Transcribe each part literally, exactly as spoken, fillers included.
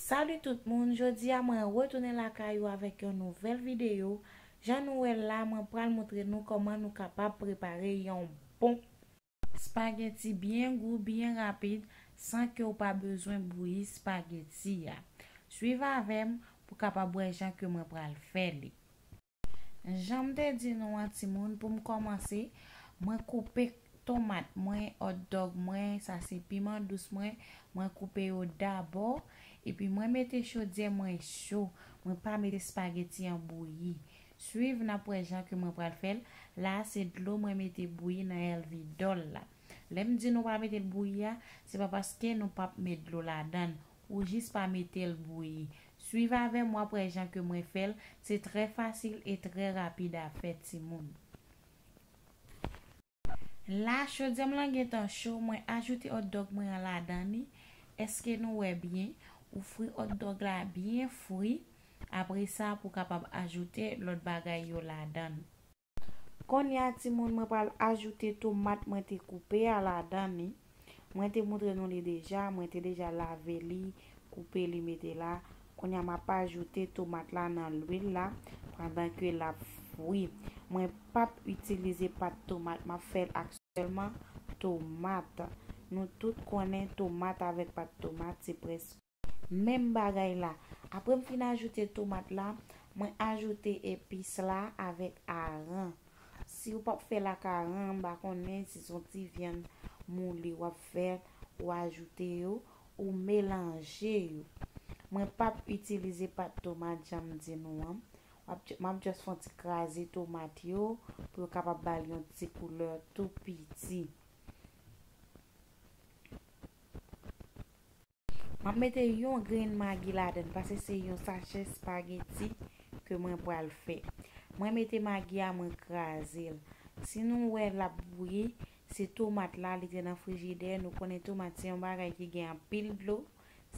Salut tout moun, jodi a mwen retounen lakay ou avèk yon nouvèl videyo. Jan nou wè l la, mwen pral montre nou kòman nou kapab prepare yon bon spaghetti byen gou, byen rapid, san ke w pa bezwen bouyi spaghetti a. Swiv avè m pou kapab wè jan ke mwen pral fè li. Jan m te di nou an, timoun, pou m kòmanse, mwen koupe tomat mwen, hot dog mwen, sa se piman dous mwen, mwen koupe yo dabò, epi mwen mete chodyè mwen cho, mwen pa mete spaghetti an bouyi. Swiv, n ap wè jan ke mwen pral fè l. La, se dlo mwen mete bouyi nan èlvidòl la. Lè m di nou pa mete l bouyi a, se pa paske nou p ap met dlo ladan l. Ou jis pa mete l bouyi. Swiv avè m, w ap wè jan ke mwen fè l. Se trè fasil e trè rapid a fè, timoun. La, chodyè m lan gentan cho, mwen ajoute hot dog mwen an ladan li. Èske nou wè byen? Ou fri hot dog la byen fri. Apre sa, pou w kapab ajoute lòt bagay yo ladan l. Kounye a, timoun, mwen pral ajoute tomat mwen te koupe a ladan li. Mwen te montre nou li deja, mwen te deja lave li, koupe li, mete la. Kounye a, m ap ajoute tomat la nan lwil la, pandan ke l ap fri. Mwen p ap itilize pat tomat, m ap fè l ak sèlman tomat. Nou tout konnen tomat avèk pat tomat, se prèske menm bagay la. Apre m fin ajoute tomat la, mwen ajoute epis la avèk aran. Si w p ap fè l ak aran, m pa konnen si se yon ti vyann moule w ap fè, ou ajoute yo, ou melanje yo. Mwen p ap itilize pat tomat jan m di nou an. W ap, m ap just fè yon ti kraze tomat yo pou yo kapab ba l yon ti koulè tou piti. M ap mete yon grenn magi ladan l, paske se yon sachè spageti ke mwen pral fè. Mwen mete magi a, mwen kraze l. Si nou wè l ap bouyi, se tomat la, li te nan frijidè. Nou konnen tomat se yon bagay ki gen anpil dlo.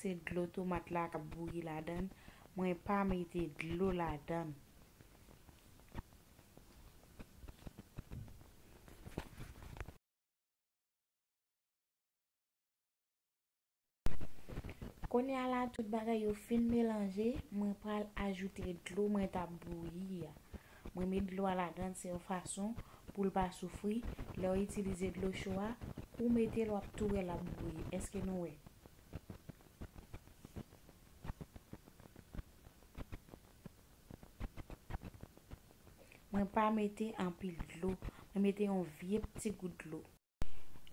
Se dlo tomat la k ap bouyi ladan l. Mwen pa mete dlo ladan l. Kounye a la, tout bagay yo fin melanje, mwen pral ajoute dlo mwen t ap bouyi a. Mwen met dlo a ladan, se yon fason pou l pa soufri. Lè w itilize dlo cho a, kou w mete l, w ap tou wè l ap bouyi. Èske nou wè? Mwen pa mete anpil dlo. Mwen mete yon vye ti gout dlo.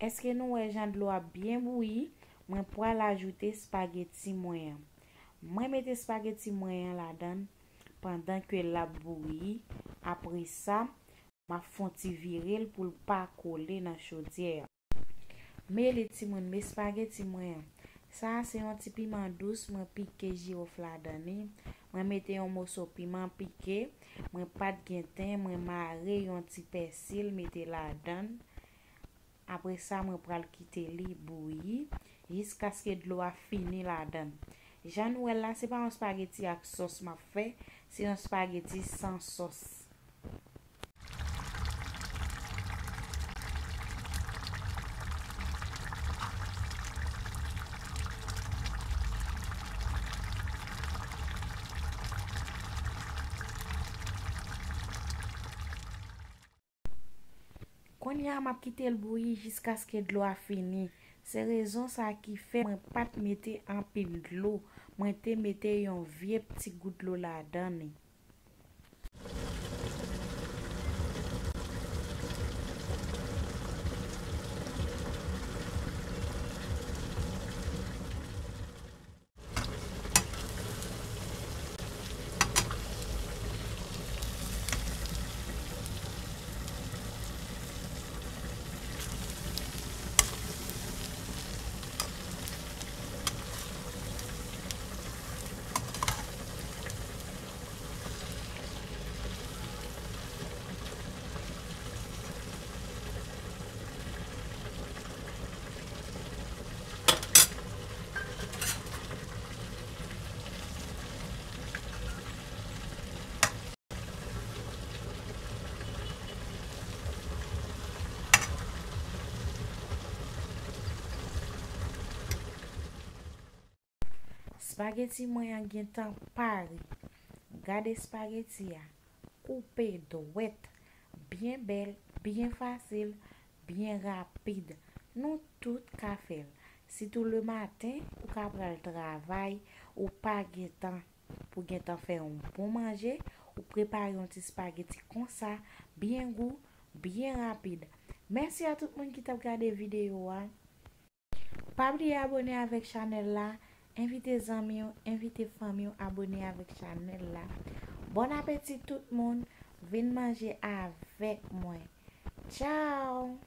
Èske nou wè jan dlo a byen bouyi? Mwen pral ajoute espageti mwen an. Mwen mete espageti mwen an ladan l pandan ke l ap bouyi. Apre sa, m ap fè yon ti vire l pou l pa kole nan chodyè a. Men li, timoun, men espageti mwen an. Sa a se yon ti piman dous, mwen pike jiwòf ladan li. Mwen mete yon moso piman pike. Mwen pa t gen ten, mwen mare yon ti pèsil, mete ladan l. Apre sa, mwen pral kite li bouyi jiskaske dlo a fini ladan l. Jan nou wè l la, se pa yon espageti ak sòs m ap fè, se yon espageti san sòs. Kounye a, m ap kite l bouyi jiskaske dlo a fini. Se rezon sa a ki fè mwen pa t mete anpil dlo. Mwen te mete yon vye ti gout dlo ladan li. Espageti mwen an gentan pare. Gade espageti a. Koupe dwèt. Byen bèl, byen fasil, byen rapid. Nou tout ka fè l. Sitou lematen, ou ka pral travay, ou pa gen tan pou gentan fè yon bon manje, ou prepare yon ti espageti konsa, byen gou, byen rapid. Mèsi a tout moun ki t ap gade videyo a. Pa bliye abone avèk chanèl la, envite zanmi w, envite fanmi w abone avèk chanèl la. Bon apeti tout moun, vin manje avèk mwen. Tchao!